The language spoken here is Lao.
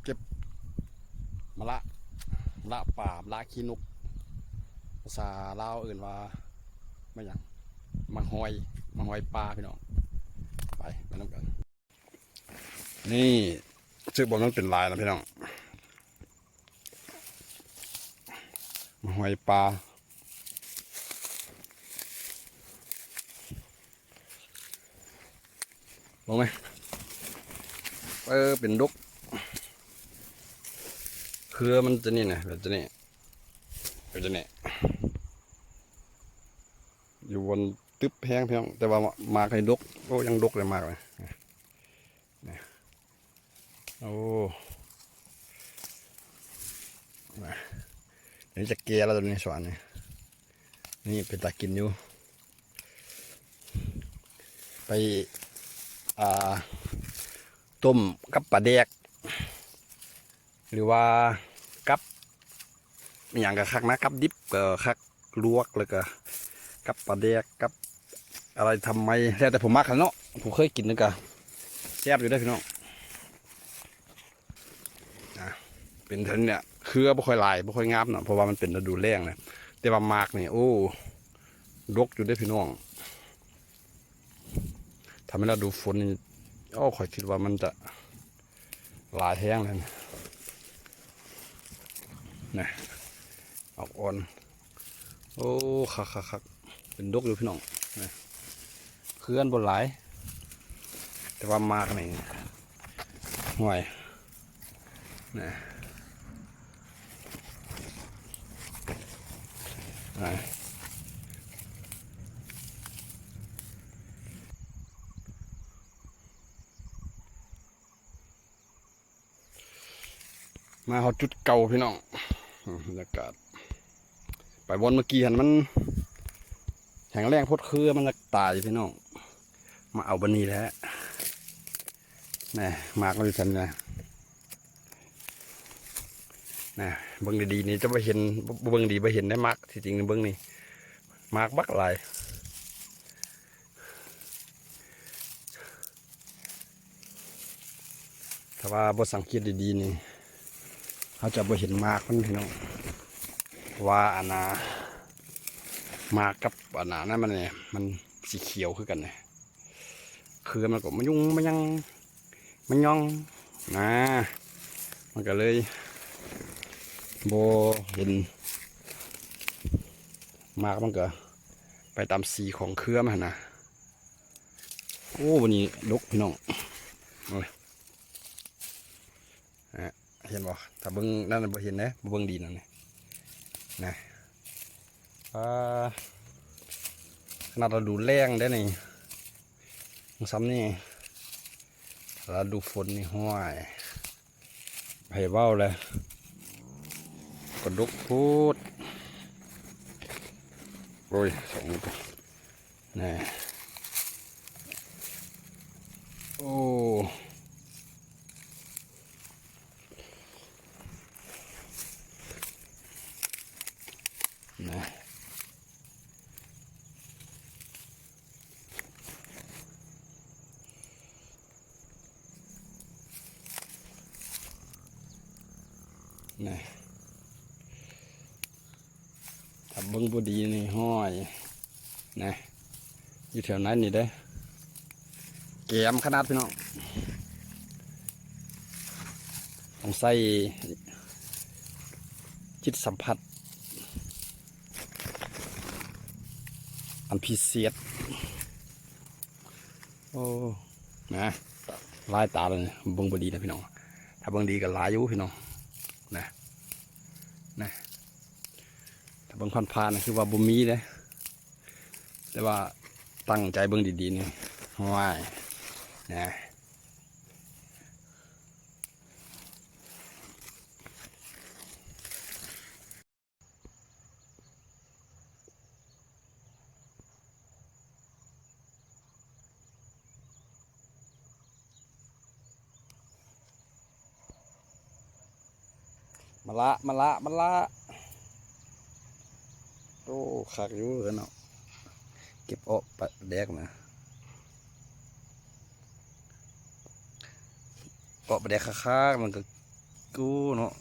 ເກັບມະລະ ມະລະປ່າ ມະລະຂີ້ນົກ ພາສາລາວເອີ້ນວ່າ ມະຫຍັງ ມະຫອຍ ມະຫອຍປ່າພີ່ນ້ອງ. ໄປ ໄປນຳກັນ. ນີ້ ເຈີບໍ່ ມັນເປັນຫຼາຍນະພີ່ນ້ອງ ມະຫອຍປ່າ. ເບິ່ງແມ ເອີ ເປັນດົກ ເຄືອມັນຈະນີ້ນະ ແບບຈະນີ້ ແບບຈະນີ້ ຢູ່ບົນຕຶບແຮງພີ່ນ້ອງ ແຕ່ວ່າໝາກນີ້ດົກ. ໂອ້ ຍັງດົກເລີຍໝາກນີ້ ນີ້ ໂອ້ ນະ ນີ້ຈະແກ່ແລ້ວ ຕົວນີ້ສວນນີ້ ນີ້ເປັນຕາກິນຢູ່ ໄປ ອ່າ ຕົ້ມກັບປາແດກ ຫຼືວ່າກັບອີ່ຫຍັງກໍຄັກນະ ກັບດິບກໍຄັກ ລວກ ແລ້ວກໍກັບປາແດກ ກັບອະໄລທຳໄມ ແລ້ວແຕ່ຜູ້ມັກຫັ້ນເນາະ. ຜູ້ເຄີຍກິນນັ້ນກໍແຊບຢູ່ເດ້ພີ່ນ້ອງ. ອ່າ ເປັນເຖິງນີ້ແຫຼະ ເຄືອບໍ່ຄ່ອຍຫຼາຍ ບໍ່ຄ່ອຍງາມເນາະ ເພາະວ່າມັນເປັນລະດູແລ້ງນະ ແຕ່ວ່າໝາກນີ້ ໂອ້ ດົກຢູ່ເດ້ພີ່ນ້ອງ. ຖ້າແມ່ນລະດູຝົນນີ້ ໂອ້ ຂ້ອຍຄິດວ່າມັນຈະຫຼາຍແຮງເລີຍນະ ນະ ອອກອ່ອນ. ໂອ້ ຄັກໆໆ ເປັນດົກຢູ່ພີ່ນ້ອງ ນະ ເຄືອບໍ່ຫຼາຍ ແຕ່ວ່າໝາກນີ້ ຫ້ວຍ ນະ ນະ. ມາຮອດຈຸດເກົ່າພີ່ນ້ອງ ອືມ ບັນຍາກາດ ໄປບ່ອນເມື່ອກີ້ຫັ້ນ ມັນແຫ້ງແລ້ງໂພດ ເຄືອມັນຢາກຕາຍພີ່ນ້ອງ ມາເອົາບ່ອນນີ້ແຫຼະ ນະ ໝາກມັນຢູ່ຊັ້ນນະ ນະ ເບິ່ງດີໆນີ້ຈະບໍ່ເຫັນ ບໍ່ ບໍ່ເບິ່ງດີບໍ່ເຫັນໄດ້ໝາກ ທີ່ຈິງເບິ່ງນີ້ ໝາກບັກຫຼາຍ. ຖ້າວ່າບໍ່ສັງເກດດີໆນີ້ ເຮົາຈະບໍ່ເຫັນໝາກມັນພີ່ນ້ອງ ເພາະວ່າອັນນ່າ ໝາກກັບອັນນ່ານັ້ນມັນນີ້ ມັນສີຂຽວຄືກັນນະ ເຄືອມັນກໍມະຍຸງມະຍັງ ມັນຫຍ່ອງນະ ມັນກໍເລີຍບໍ່ເຫັນ ໝາກມັນກໍໄປຕາມສີຂອງເຄືອມັນຫັ້ນນະ. ໂອ້ ບັດນີ້ດົກພີ່ນ້ອງ ໂອ້ຍ ເຫັນບໍ່ ຖ້າເບິ່ງນັ້ນບໍ່ເຫັນເດ້ ບໍ່ເບິ່ງດີນັ້ນນະ ອ່າ ຂະໜາດລະດູແລ້ງເດ້ນີ້ ຍັງສ່ຳນີ້ ລະດູຝົນນີ້ ຫ້ວຍ ໃຜເວົ້າແຫຼະ ກະດົກໂພດ ໂອ້ຍ ສອງ ນະ ໂອ້ ນະ ນະ ຖ້າເບິ່ງບໍ່ດີນີ້ ຫ້ອຍ ນະ ຢູ່ແຖວນັ້ນນີ້ເດ້ ແກມຂະໜາດພີ່ນ້ອງ ຕ້ອງໃຊ້ຈິດສຳຜັດອັນພິເສດ. ໂອ້ ນະ ຫຼາຍຕາເລີຍ ເບິ່ງບໍ່ດີນະພີ່ນ້ອງ ຖ້າເບິ່ງດີກໍຫຼາຍຢູ່ພີ່ນ້ອງ ນະ ນະ ຖ້າເບິ່ງຜ່ານໆ ຄືວ່າບໍ່ມີເດ້ ແຕ່ວ່າຕັ້ງໃຈເບິ່ງດີໆ ນີ້ ຫ້ວຍ ນະ. ມາລະ ມາລະ ມາລະ ໂອ້ ຄັກຢູ່ເນາະ ເກັບເອາະປາແດກນະ ເອາະປາແດກຄັກໆ ມັນກໍ ໂອ້ ເນາະ